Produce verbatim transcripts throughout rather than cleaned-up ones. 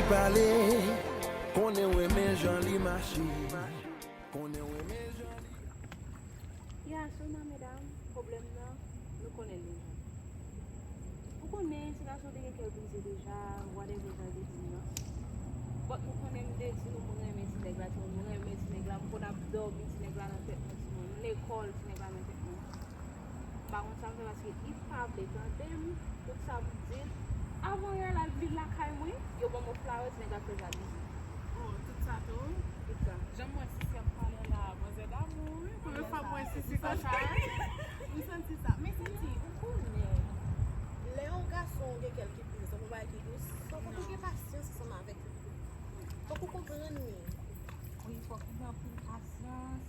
Pale, konnen w renmen jan li mache. Konnen w renmen jan li. Ya, sèlman medam, pwoblèm nan, nou konnen l deja. Ou konnen, si gason te gen kè l brize deja, whatever jan l te di m nan. But nou konnen m te di nou m renmen ti nèg la, ti moun, m renmen ti nèg la, m konn ap dòmi ti nèg la nan tèt mwen, ti moun, m lekòl ti nèg la nan tèt mwen. M pa konn sa m fè paske li pa vle tande m, tout sa m di l. Avan yè la, l vin lakay mwen, yo ban m yon flawa, ti nèg la fè jalouzi. Oh, tout sa tou? Tout sa. Jan m wè Sisi ap pale la, manzè damou, wi. Premye fwa m wè Sisi konsa. M santi sa. Men Sisi, ou konnen, lè yon gason gen kè l ki brize, se yon bagay ki dous. Fòk ou gen pasyans ansanm avèk li. Fòk ou konprann li. Wi, fòk ou gen anpil pasyans.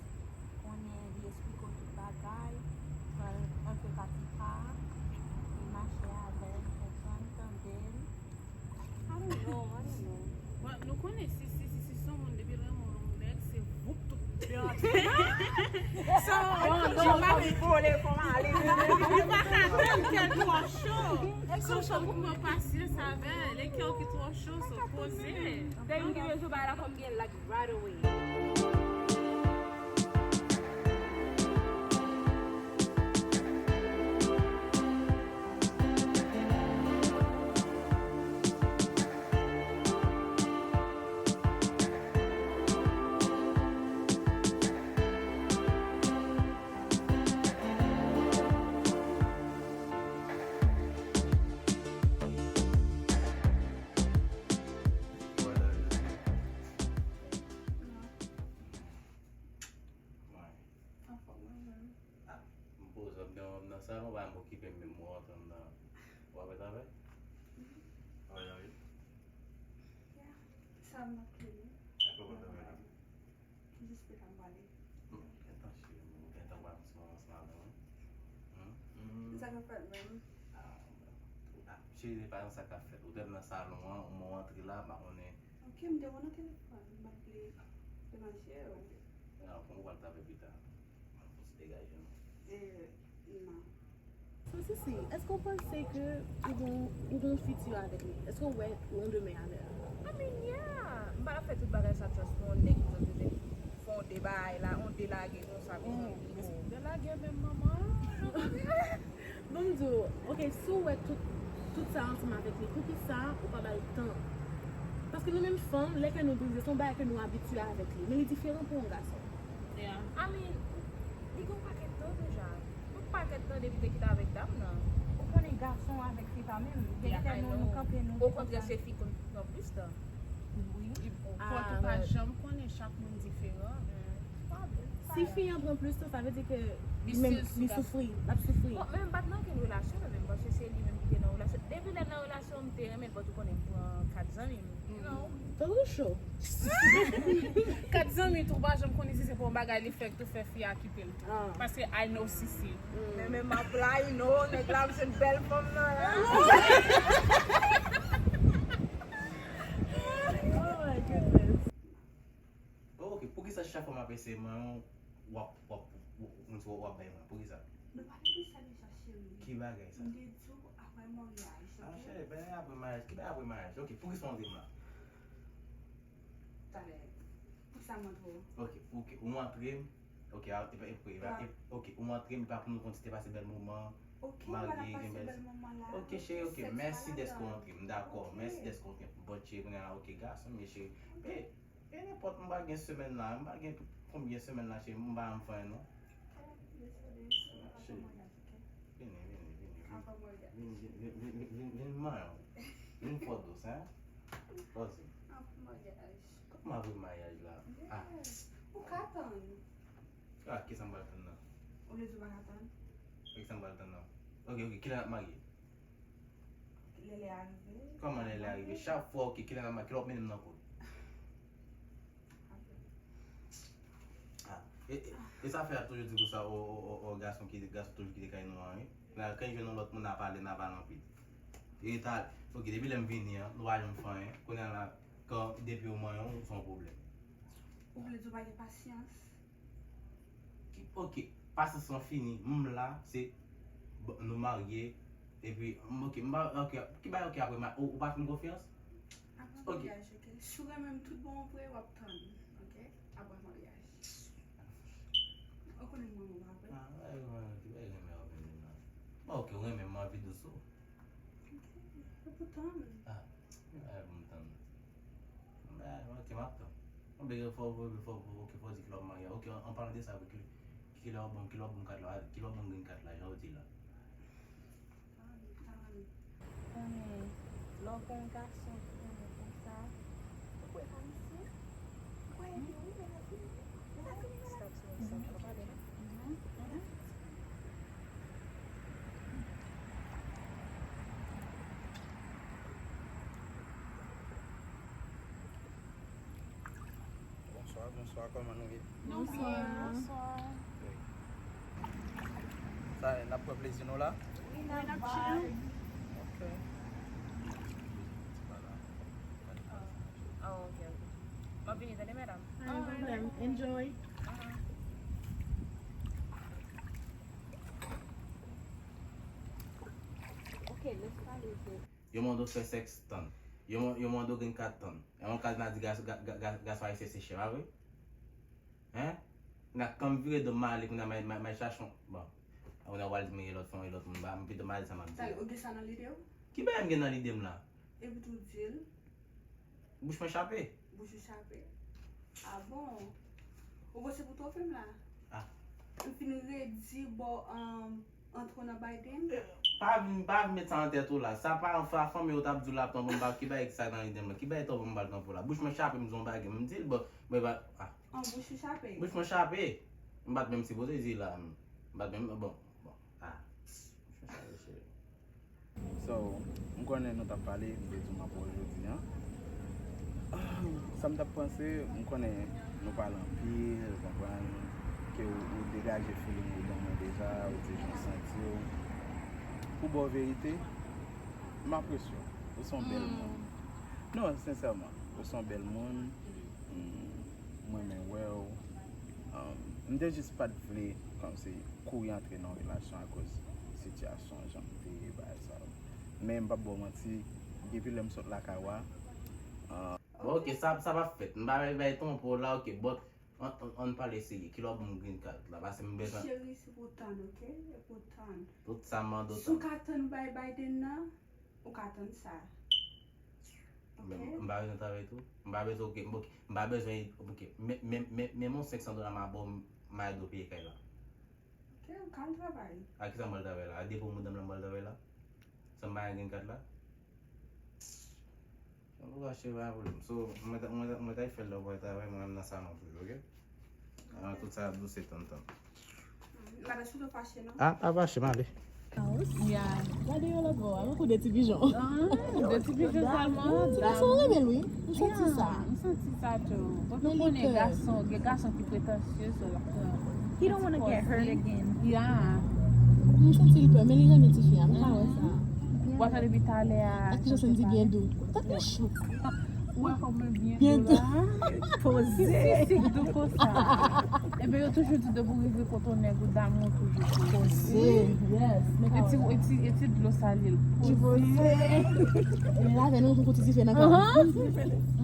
Konnen li esplike w tout bagay, pran l enpe pa ti pa, li mache avè l, konprann, tande l. I don't know, I don't know. Bon, nou konnen Sisi, Sisi se yon moun depi l renmen yon nèg, se voup tout byen antre. So, li pa, li pa ka tann kè l twò cho. So, fòk ou pran pasyans avè l, e kè w ki twò cho, so poze. Dèyè m gen bezwen bay la kòm gen like right away. Anfòm mwen menm. Ah, m poze, m nan, m nan salon, pa m okipe m menm, mwen antre nan. W ap travay? Travay la, wi. Ya, sa m ap ap ap travay la. Jis te ka m pale. Gentan cheri, m gentan pral yon ti moman ansanm avè w. Hmm? Sa k ap fèt menm? Ah, ah, cheri, se pa sa k ap fèt. Ou te nan salon an, ou mwen antre la, m pa konnen. Ok, m te wè w nan telefòn, m pa t vle deranje w. Ah, bon, ou pral travay pita. Ann fon ti degaje nou. Eh, non. So, Sisi, èske w panse ke ou gon, ou gon fiti avèk li? Èske w wè yon demen avè l? I mean, yeah. M pa t ap fè tout bagay sa just pou yon nèg ki just vin fè yon de bagay la, yon de lage konsa, vin fè yon de lage menm manman. Bon, m di w, ok, si w wè tout, tout sa ansanm avèk li, poukisa ou pa ba l tan? Paske nou menm fanm, lè kè nou brize, se yon bagay ke nou abitye avèk li. Men li diferan pou yon gason. Yeah. I mean, li gen yon pakèt tan deja. Yon pakèt tan depi te kite avèk dam nan. Ou konnen gason avèk fi pa menm. Gen lè nou, nou kanpe, nou. Okontrè, se fi konn pran plis tan. Wi. Fò tou pa janm konnen, chak moun diferan. Si fi an pran plis tan, sa vle di ke li menm, li soufri, l ap soufri. Bon, men m pa t nan okenn relasyon, non, menm, paske se li menm ki te nan relasyon. Depi lè m nan relasyon, m te renmen l, but ou konnen m pran kat zanmi m, you know. Tankou cho. Kat zanmi tou, pa janm konnen si se pou yon bagay li fè k tou fè fi a kite l tou. Paske I know Sisi. Men, men m ap la, you know, nèg la, m se bèl fanm nan la. Oh my goodness. Oh, ok, poukisa chak fwa m ap eseye manyen w, w ap, w ap, w ap, w ap bay mwen? Poukisa? Nou pale de sa deja, cheri. Ki bagay sa? M te di w apre maryaj, ah, ok? Cheri, bagay apre maryaj. Ki bagay apre maryaj? Ok, poukisa w antre m la? Talè. Poukisa m antre w? Ok, ok, ou antre m. Ok, a, epa, epa, epa, epa, ok, ou antre m, epa pou nou konn ti te pase bèl moman. Ok, marye, gen bèl. Ok, cheri, ok, mèsi dèske w antre m, dakò, mèsi dèske w antre m. Bon, cheri, kounye a, ok, gason, men cheri. E, e nenpòt, m pa gen semèn la, m pa gen konbyen semèn la, cheri, m pa janm fè anyen, non. Cheri, vini, vini, vini, vini. Vini, vini, vini, vini, vini, vini, vini manyen w. Vin fò dous, hein? Fò dous. Kòman apre maryaj la? Ah. Ou ka tann. Ah, kisa m pral tann nan? Ou vle di w pa ka tann? Kisa m pral tann nan? Ok, ok, kilè n ap marye? Lè lè a rive. Kòman lè lè a rive? Chak fwa, ok, kilè n ap marye? Kilè w ap mennen m nan kote? Ah, e, e, e sa fè y ap toujou di konsa, o, o, o, o, gason ki, gason toujou kite kay nou an, wi. Nan, kan y jwenn yon lòt moun, n a pale, n a pale anpil. E ta, ok, depi lè m vini an, nou pa janm fè anyen. Kounye a la, kan, depi w manyen w, se yon pwoblèm. Ou vle di w pa gen pasyans? Ki, ok, pasyans lan fini, m la, se, bon, nou marye, epi, m, ok, m pa, ok, ki bagay, ok, apre ma-, ou, ou pa fè m konfyans? Apre Ok. Maryaj, ok? Si w renmen m tout bon vre, w ap tann, ok? Apre maryaj. Ou konnen mwen, mwen pa vre. Ah, mwen, mwen, mwen renmen w vini la. Bon, ok, ou renmen m, mwen anvi dous ou. Ok, e pou tann. Ah, e pou m tann. Ben, ok, m ap tann. Bon, ben, fò, fò, fò, fò, ok, fò di kilè w marye. Ok, an, an palan de sa, kilè, kilè w ban m, kilè w ban m kat la, kilè w ban m grenn kat la, jan w di la. Konnen, lè w gen yon gason ki renmen konsa, ou kwè pa misye? Ou kwè li wi, men la fini, men la fini, men la fini. Stop sou sa, pa pale non. Bonswa, bonswa, kòman nou ye? Bonswa. Bonswa. Sa, n ap pran plezi nou la? Wi, n ap pran. Ok. Oh, ok, ok. M ap vini tande, medam. Ah, medam, enjoy. Ok, let's pale. Yo mande w fè sèks, tann. Yo, yo mande w grenn kat, tann. E yon kat n a di gas, ga, ga, ga, gason ayisyen se chen, pa vre? Hein? N a kanm vire do m ale, kounye a m al, m al, m al chache yon, bon. Kounye a w al di m gen lòt fanm, gen lòt moun, ba, m pito m al di sa m ap di. Sa, ou gen sa nan lide w? Ki bagay m gen nan lide m la? Epi tou di l. Bouch mwen chape. Bouch ou chape? Ah bon? Ou panse pou twonpe m la? Ah. M fin redi bò, um, Antre w nan Biden? Pa vin, pa vin met sa nan tèt ou la. Sa pa, sa fanmi w t ap di w la, tonton m pa, ki bagay ki sa nan lide m la? Ki bagay tonton m pral kanpe w la? Bouch mwen chape, m di yon bagay, m di l, bon, mwen pa, ah. An bouch ou chape? Bouch mwen chape. M pa t menm sipoze di la. M pa t menm, bon, bon, ah. Bouch mwen chape, cheri. So, m konnen nou t ap pale, m te di w m ap wè w jodi a. Ah, sa m t ap panse, m konnen nou pale anpil, ou konprann, ke ou, ou degaje feeling ou ban mwen deja, ou di jan w santi w. Pou ba w verite, m apresye w. Ou se yon bèl moun. Non, sensèman, ou se yon bèl moun. Mm, mwen renmen wè w. Um, m te jis pa t vle, kòmsi, kouri antre nan yon relasyon akoz sitiyasyon, jan m te ye, bagay sa yo. Men m p ap ba w manti, depi lè m sot lakay ou a, ah, bon, ok, sa, sa p ap fèt. M pa bay, bay twonpe w la, ok, but, ann, ann, ann pale serye. Kilè w ban m green card la? Paske m bezwen. Cheri, se pou tann, ok? Se pou tann. Tout sa m mande w tann. Si w ka tann bay Biden nan, ou ka tann sa. Ok? Men m pa bezwen travay tou. M pa bezwen, ok, ok, m pa bezwen, ok, men, men, men, men yon senk san dola m a ba w, m a ede w peye kay la. Ok, ou ka al travay. A kisa m pral travay la? A depo madanm lan m pral travay la? San m pa gen green card la? An tou ka, cheri, pa gen pwoblèm. So, mwen ta, mwen ta, mwen ta fè lè w pral travay, mwen menm nan salon toujou, ok? Ah, tout sa ap douse tann tann. M pa ta sou fache, non? Ah, pa fache, m ale. Ya. Gade yo lòt bò a, tankou de ti pijon. Ah, de ti pijon sèlman. Ti gason renmen l wi. M santi sa. M santi sa tou. Bon, nou konnen gason, gen gason ki pretansye, so l ap pran. He don't wanna get hurt again. Yeah. M santi l pè, men li renmen tifi a. M pa wè sa. W ap tande depi talè a. Ak jan Sandy byen dou. Tande chou. Ou wè kòman byen dou la? Poze. Sik dou konsa. Ebyen, yo toujou di depi w rive kote yon nèg ou damou, toujou poze. Yes. E ti, e ti, e ti dlo sale l. Poze. Li poze. E men la, avè nou, nou konn ti dife nan kò.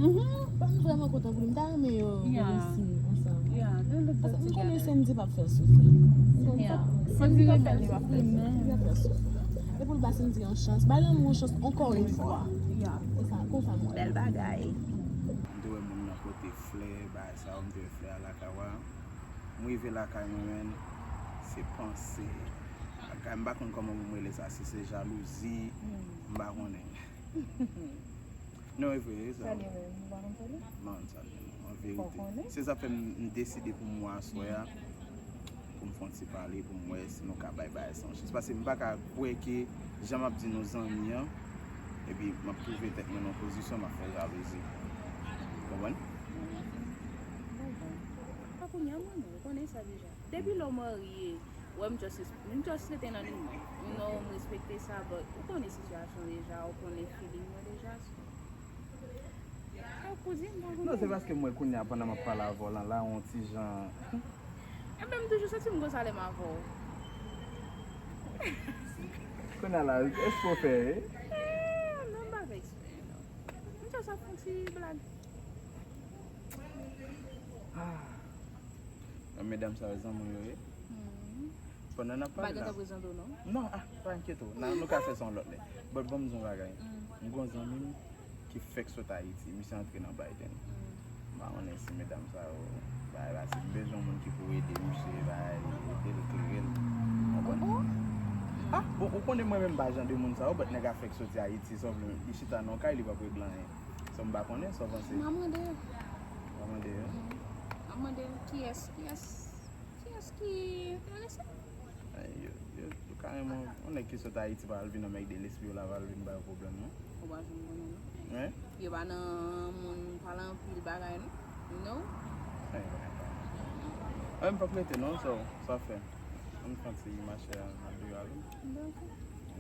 Mhm. M vrèman kontan pou li. M ta renmen yo reyisi ansanm. Yeah, they look good together. Paske m konnen Sandy p ap fè l soufri. Yeah. Sandy renmen li p ap fè l soufri. Li p ap fè l soufri. E pou l ba Sandy yon chans. Bay lanmou yon chans ankò yon fwa. Yeah. Se sa, konsa m wè. Bèl bagay. M te wè moun nan pote flè, bagay sa yo, m te wè flè a lakay ou a. M rive lakay mwen, men se panse. Lakay, m pa konn kòman pou m rele sa, si se jalouzi, m pa konnen. Non, e vre, e sa. Sa li menm, ou pa konn sa li? M pa konn sa li menm, an verite. Fò konnen. Se sa fè m, m deside pou m wè aswè a, pou m fè yon ti pale, pou m wè si nou ka bay bagay sa yon chans. Paske m pa ka kwè ke jan m ap di nou zanmi an, epi m ap twouve tèt mwen nan yon pozisyon, m ap fè jalouzi. Konprann? Bon, bon. Pa kounye a, mwen, non, ou konnen sa deja. Depi lè w marye, wè m just, m just rete nan liy mwen. You know, m respekte sa, but ou konnen sitiyasyon deja, ou konnen feeling mwen deja, so. Sa w kouzin, m pa konnen. Non, se paske m wè kounye a, pandan m ap pale avè w lan la, yon ti jan. Ebyen, m toujou santi m konsa lè m avè w. Kounye a la, èske w fè, eh? Eh, non, m pa fè eksprè, non. M just Sa fè yon ti blag. Ah. Medam sa yo zanmi w yo ye. Pandan n ap pale la. Bagay ta prezante w non. Non, ah, pa enkyete w. Nan, nou ka fè sa yon lòt lè. But ban m di w yon bagay. M gen yon zanmi m ki fèk sot Ayiti. Misye antre nan Biden. M pa konnen si medam sa yo bay la, si m bezwen yon moun ki pou ede misye, bay, ede l, klere l. Ou konprann? Ah, bon, ou konnen mwen menm m pa jan de moun sa yo, but nèg la fèk soti Ayiti, sa vle, li chita nan yon kay, li p ap regle anyen. So, m pa konnen, sa w panse? M a mande yo. W a mande yo? M a mande yo kiyès, kiyès, kiyès ki enterese? Ay, yo, yo, yo ka renmen yon nèg ki sot Ayiti pa al vin anmègde lespri yo la, pa al vin ba yo pwoblèm, non? Ou pa janm konnen, non. Wi. Yo pa nan moun pale anpil bagay, non. No. Ay, bagay pa. Ay, m p ap rete, non, so, sa fè. Ann fè yon ti mache a, n ap dwe ale. Dakò.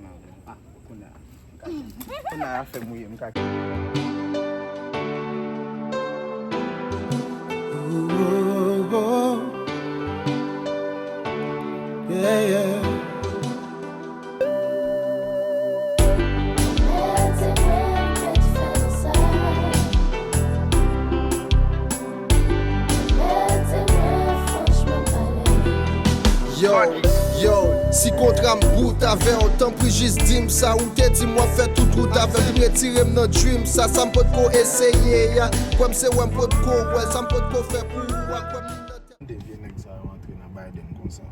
N ale. Ah, kounye a. Kounye a afè m wi, m ka. Oh, oh, oh. Yeah, yeah. Yo, yo, si kontra m bout avè w, tanpri jis di m sa. Ou te di m w ap fè tout wout avè m, vin retire m nan dream sa. Sa m potko eseye a, kwè m se wè m potko wè. Sa m potko fè pou ou a, kwè m li nan tèt. Tande vye nèg sa yo antre nan Biden konsa.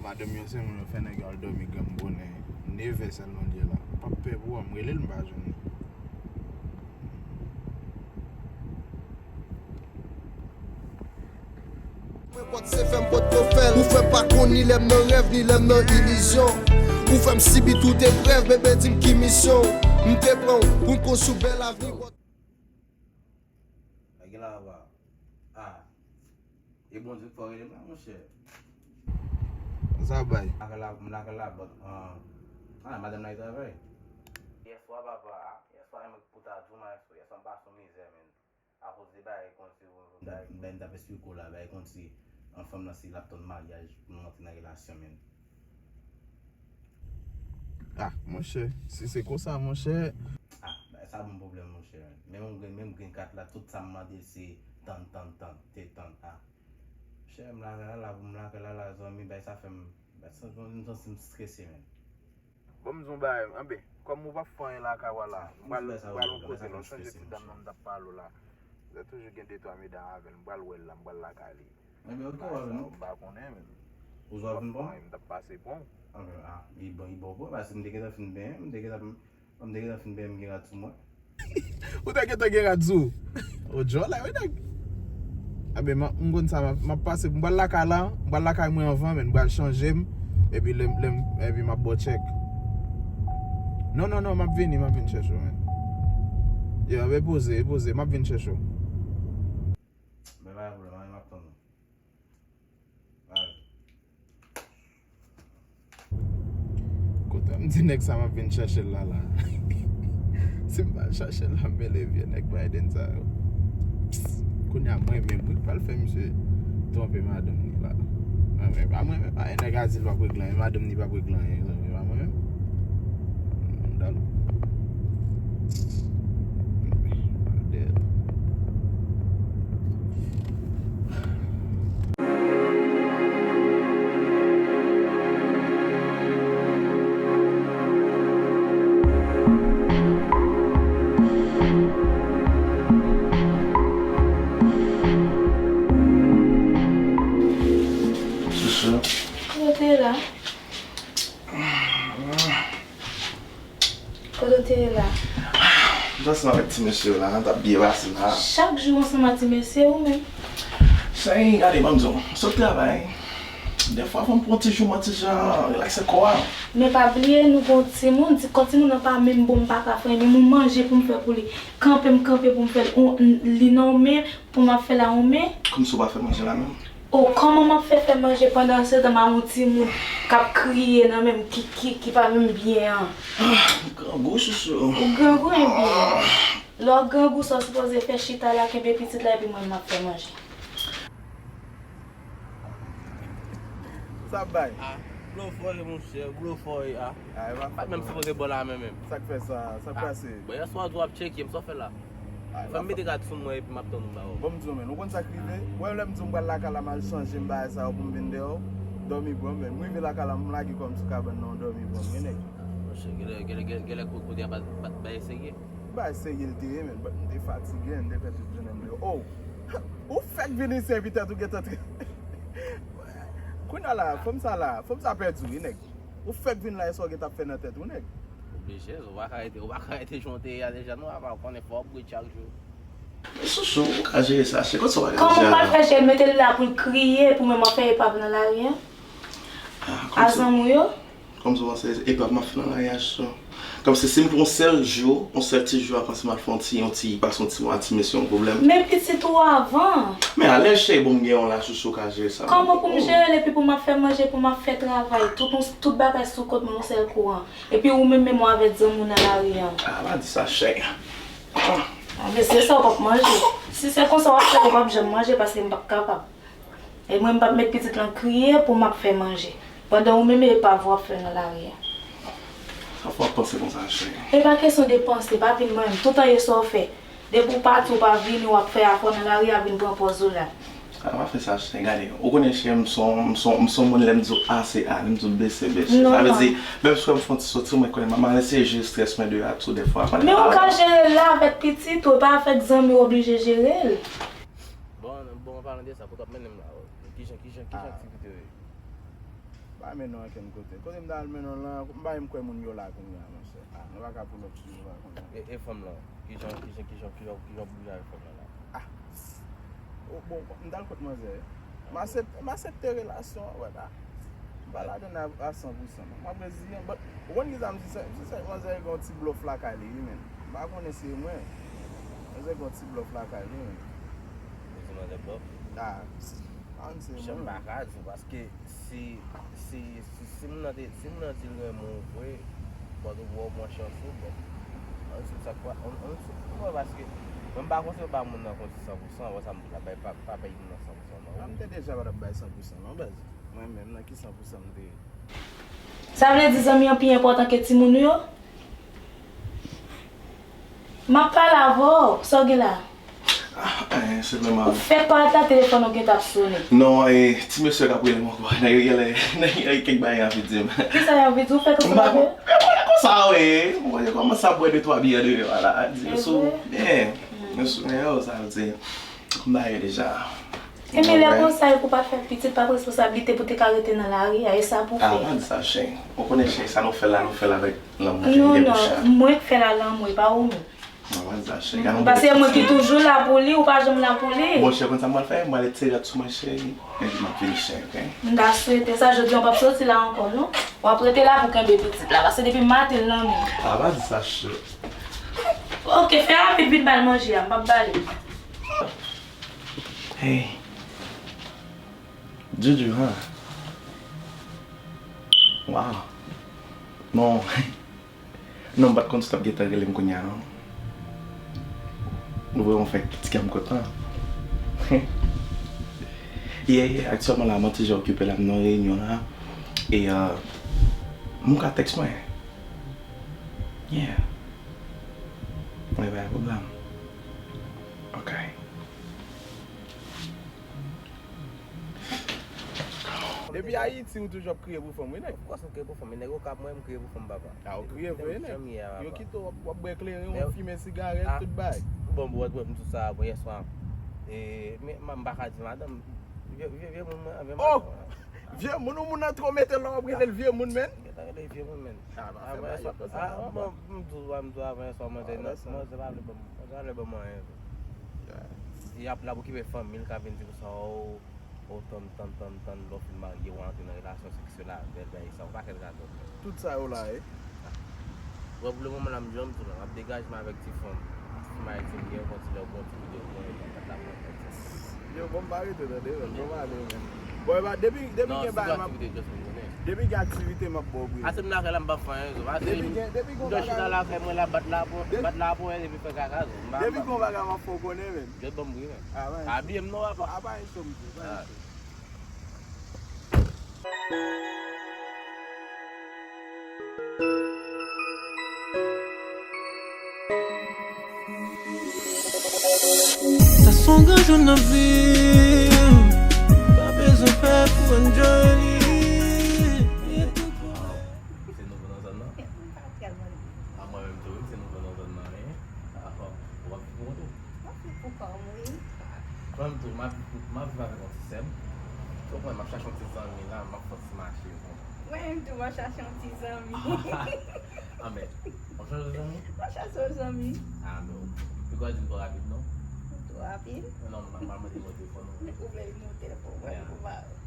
Madanm yo se moun yo fè nèg yo al dòmi granm bonè. Nevè sèlman l ye la. M p ap pè pou ou, m rele l, m pa jwenn li. Mwen pòt se fè m potko fè l. Ou fè m pa konn ni lè m nan rèv, ni lè m nan ilizyon. Ou fè m sibi tout eprèv, bebe di m ki misyon. M te pran w pou n konstwi bèl avni. Nèg la va. Ah. E Bondye k fè w rele m la, monchè. Sa bay? M lakay la, m lakay la, but, ah, ah, madanm nan travay. Yèswa, papa, ah, yèswa, mwen pou ta di w, maestro, yèswa, m pase yon mizè, men. Akoz de bagay konsi, bagay. M t ap esplike w la, bagay konsi, an fanm nan, si l ap tann maryaj pou nou antre nan relasyon, men. Ah, monchè, si se konsa, monchè. Ah, bagay sa ban m pwoblèm, monchè. Menm grenn, menm grenn kat la, tout sa m mande l se tann, tann, tann, te tann, ah. Monchè, m lakay la, la, m lakay la, la, zanmi, bagay sa fè m, bagay sa, m santi m strese, men. Bon, m di w bagay, anben, kòm ou p ap fè anyen lakay ou a la, m pral, m pral yon kote la, w sonje ti dam nan m t ap pale w la. Sa toujou gen de twa medam avè l, m pral wè l la, m pral lakay li. Enben, oke, w a vini. M pa konnen, men. Ou sot vin pran? M t ap pase pran w. Anben, ah, li bon, li bon, bon, paske m te gentan fin benyen, m te gentan, m te gentan fin benyen, m gen rad sou mwen. Ou te gentan gen rad sou ou. O, djòlè, wi, nèg. Anben, m, m konn sa, m ap, m ap pase, m pral lakay la, m pral lakay mwen anvan, men m pral chanje m, epi lè m, lè m, epi m ap ba w tchèk. Non, non, non, m ap vini, m ap vin chèche w, men. Yo, anben poze, poze, m ap vin chèche w. Men pa gen pwoblèm, anben m ap tann ou. Alright. Kote m di nèg sa m ap vin chèche l la, la. Si m pa al chache l la, m mele vye nèg Biden sa yo. Kounye a mwen menm wi k pral fè misye twonpe madanm ni la. Mwen menm, pa mwen menm, pa nèg a di l p ap regle anyen, madanm ni p ap regle anyen, pa mwen menm. Dal. Chouchou. Kote w te ye la? Kote w te ye la? M t ansanm avèk ti mesye yo la, n t ap byen pase la. Chak jou w ansanm ak ti mesye ou menm? Cheri, gade, ban m di w, m sot travay. Dèfwa, fò m pran ti jou, m ti jan relakse kò a. Men pa bliye, nou gen yon timoun, ti kò timoun nan pa menm bon, m pa ka fè anyen, menm yon manje pou m fè pou li. Kanpe, m kanpe pou m fè l, li nan yon men, pou m ap fè la yon men. Kòmsi w pa fè manje la menm? O, kòman m ap fè fè manje pandan se tan m a yon timoun k ap kriye nan men m ki, ki, ki pa menm byen an? Ah, grangou, chouchou. Ou grangou, ebyen. Lè w grangou, sa w sipoze fè chita la, kenbe pitit la, epi mwen m ap fè manje. Sa bay? Ah, gwo fòy, monchè, gwo fòy, ah. Ah, e pa fòt mwen. M pa t menm sipoze bò la menm, menm. Sa k fè sa? Sa k pase? Bon, yèswa, w ap tcheke m, sa w fè la? Fè m mete rad sou mwen epi m ap tann ou ba ou. Bon, m di w, men, ou konn sa k rive? Ou wè, lè m di w m pral lakay la, m al chanje m bagay sa yo pou m vin dèyè w, dòmi pran m, men m rive lakay la, m lage kò m sou kabann nan, dòmi pran m, wi, nèg. Monchè, genlè, genlè, genlè, genlè kote a pa, pa, pa serye. Bagay serye l te ye, men, but m te fatige, m te fè tout jounen m dèyè. Oh! Ou fèk vin isi, epi tèt ou gentan tre-, kounye a la, fanm sa la, fanm sa pèdi w, wi, nèg. Ou fèk vin la, e sa w gentan ap fè nan tèt ou, nèg. Oblije, ou pa ka rete, ou pa ka rete jan w te ye a deja, non, apa, ou konnen fò w ap ret chak jou. Men Sousou, ou ka jere sa, chè, kòmsi w pa ka jere a? Kòman m pral fè, chè? Mete l la pou l kriye, pou mwen m ap fè epav nan lari a? Ah, a kòmsi, zanmi w yo? Kòmsi w panse epav m ap fè nan lari a, Sousou? Kòmsi si m pran yon sèl jou, yon sèl ti jou, ap panse m al fè yon ti, yon ti, pase yon ti mwa, ti mesye yon pwoblèm. Men pitit ou avan. Men alèz, chè, bon, m gen yon la, Sousou, ou ka jere sa. Kòman pou m jere l epi pou m ap fè manje, pou m ap fè travay, tout, tout bagay sou kont mwen yon sèl kou an? Epi ou menm, menm w avèk zanmi w nan lari an. Ah, pa di sa, chè. Ah. Ah, men se sa w p ap manje. Si se konsa w ap fè, ou p ap janm manje paske m p ap kapab. E mwen, m p ap met pitit lan kriye pou m ap fè manje. Pandan ou menm, epav w ap fè nan lari a. Sa fò w ap panse konsa, chè. E pa kesyon de panse, pa vin menm. Toutan e sa w fè. Depi w pati, w pa vini, w ap fè afè w nan lari a, vin pran pòz ou la. A, pa fè sa, chè, gade. Ou konnen, chè, m son, m son, m son moun, lè m di w A, se A, lè m di w B, se B, chè. Sa vle di, menm si w wè m fè yon ti soti, mwen konnen m ap eseye jere estrès mwen de A tou dèfwa. Men ou ka jere l la avèk pitit ou, e pa avèk zanmi w oblije jere l. Bon, bon, an palan de sa, kote w ap mennen m la? Kijan, kijan, kijan aktivite yo ye? Pa mennen w ankenn kote. Kote m ta al mennen w lan, m pa menm kwè moun yo la kounye a, monchè. Ah, nou pa ka pull up sou yo la kounye a. E, e fanm lan? Kijan, kijan, kijan, kijan, kijan w bouje avèk fanm lan la? Ah. Oh, bon, m t al kot manzè. M aksep-, m aksepte relasyon an, wè la. M pa ladann a, a san pou san, non. M ap reziyen, but, ou konn kisa m di sa? M di sa, manzè gen yon ti blòf lakay li, wi, men. M pa konnen si e mwen. Manzè gen yon ti blòf lakay li, men. Ou di manzè blòf? Ah, pa konn si e mwen. Jan m pa ka di w, paske si, si, si, si moun nan te, si moun nan di l renmen w vre, but ou pa pran chans ou, but, ann sou sa kwa, ann, ann sou kwa, paske mwen m pa konseye w ba moun nan konn san pou san, wè sa m di w la, bay pa, pa bay moun nan san pou san, non. Ah, m te deja pa t ap bay san pou san, non, baz. Mwen menm, nan ki san pou san m te ye? Sa vle di zanmi an pi enpòtan ke timoun ou yo? M ap pale avè w, sa w gen la? Ah, eh, se vrèman. Ou fèk parèt la, telefòn ou gentan ap sonnen. Non, eh, ti mesye k ap rele m ankò. Nèg yo genlè, nèg yo gen kèk bagay yo anvi di m. Kisa yo anvi di w? Ou fèk ansanm avè yo? M pa konn, eh, konsa, wi. Mwen kòmanse ap bwè de twa biyè deyò a la. Di yo sou, eh, yo sou, eh, yo, sa vle di. M ba yo deja. Ebyen, lè konsa, e pou pa fè pitit, pa pran responsablite pou te ka rete nan lari a, e sa pou fè. Ah, pa di sa, chè. Ou konnen, chè, sa nou fè la, nou fè l avèk lanmou, chè, nou gen pou chak. Non, non, mwen k fè l a lanmou, e pa ou menm. Non, pa di sa, chè. Paske mwen ki toujou la pou li, ou pa janm la pou li. Bon, chè, konn sa m pral fè? M pral etire rad sou mwen, cheri. Epi m ap vini, chè, ok? M ta swete sa, jodi a w p ap soti la ankò, non. W ap rete la pou kenbe pitit la, paske depi maten l nan men. Ah, pa di sa, chè. Ok, fè rapid, vin ba l manje a, m p ap ba li. Hey. Juju, ha? Wow. Non. Non, m pa t konn si w t ap gentan rele m kounye a, non. Ou vrèman fè ti kè m kontan. Yeah, yeah, aktyèlman la, mwen toujou okipe la, m nan reyinyon la. E, euh, m ka tèks mwen. Yeah. Mwen pa gen pwoblèm. Ok. Depi Ayiti, ou toujou ap kriye pou fanm, wi, nèg. Of course, m kriye pou fanm, nèg Okap mwen, m kriye pou fanm, papa. A, ou kriye vre, nèg. Yo kite w, w ap bwè kleren, w ap fimen sigarèt, tout bagay. Bon, bro, m di w sa, bon, yèswa. E, men, m pa ka di madanm, vye, vye, vye moun, mwen, vye madanm. Oh! Vye moun, ou moun nan twò mete lò, w ap rele l vye moun, menn. Gentan rele vye moun, menn. Ah, pa fè bagay yo konsa, non, bon, m di w, m di w avan yèswa, manzè, manzè pa vle ban m, manzè pa vle ban m anyen vre. Yeah. Y ap la pou okipe fanmi l, ka vin di konsa, oh, oh, tann, tann, tann, tann, lè w fin marye, w antre nan relasyon seksyèl avè l, bagay sa, yon pakèt radote. Tout sa yo la, e? Bon, pou le moman la, m di w, m di w la, m ap degaje m avèk ti fanm. Ti fanm ayisyen m gen, yon ti lè, yon ti videyo, yon lè, yon lè, yon lè. Yo, bon, m pa rete tande, men, bon, m ale, men. Bon, e pa, depi, depi gen bagay, m ap, depi gen aktivite, m ap ba w bri. Ase m lakay la, m pa fè anyen, so. Ase depi gen, depi gen bagay, m chita lakay mwen la, bat laponyèt, bat laponyèt, epi fè kaka, so. M pa, depi gen bagay, m ap fè w konnen, men. Jèt ban m bri, men. Ah, pa abiye m non, apa. Ah, pa enso, m di, pa enso. Yon gran jou n ap viv, pa bezwen pè pou enjoy li. Li tou pou Se nouvo nan zòn nan? M pa tèlman di. A mwen menm tou, wi, se nouvo nan zòn nan, wi. Ou ap viv pou kont ou? M ap viv pou kò m, wi. Mwen menm tou, m ap viv avèk yon ti sè m. Ou konprann, m ap chache yon ti zanmi la, m ap fè yon ti mache, ou konprann. Mwen menm tou, m ap chache yon ti zanmi. Anben, w ap chache yon zanmi? M ap chache yon zanmi. A, men ou pi gwa di m twò rapid, non? Twò rapid. Non, m ap mande nimewo telefòn ou. Ou vle nimewo telefòn mwen pou ba ou.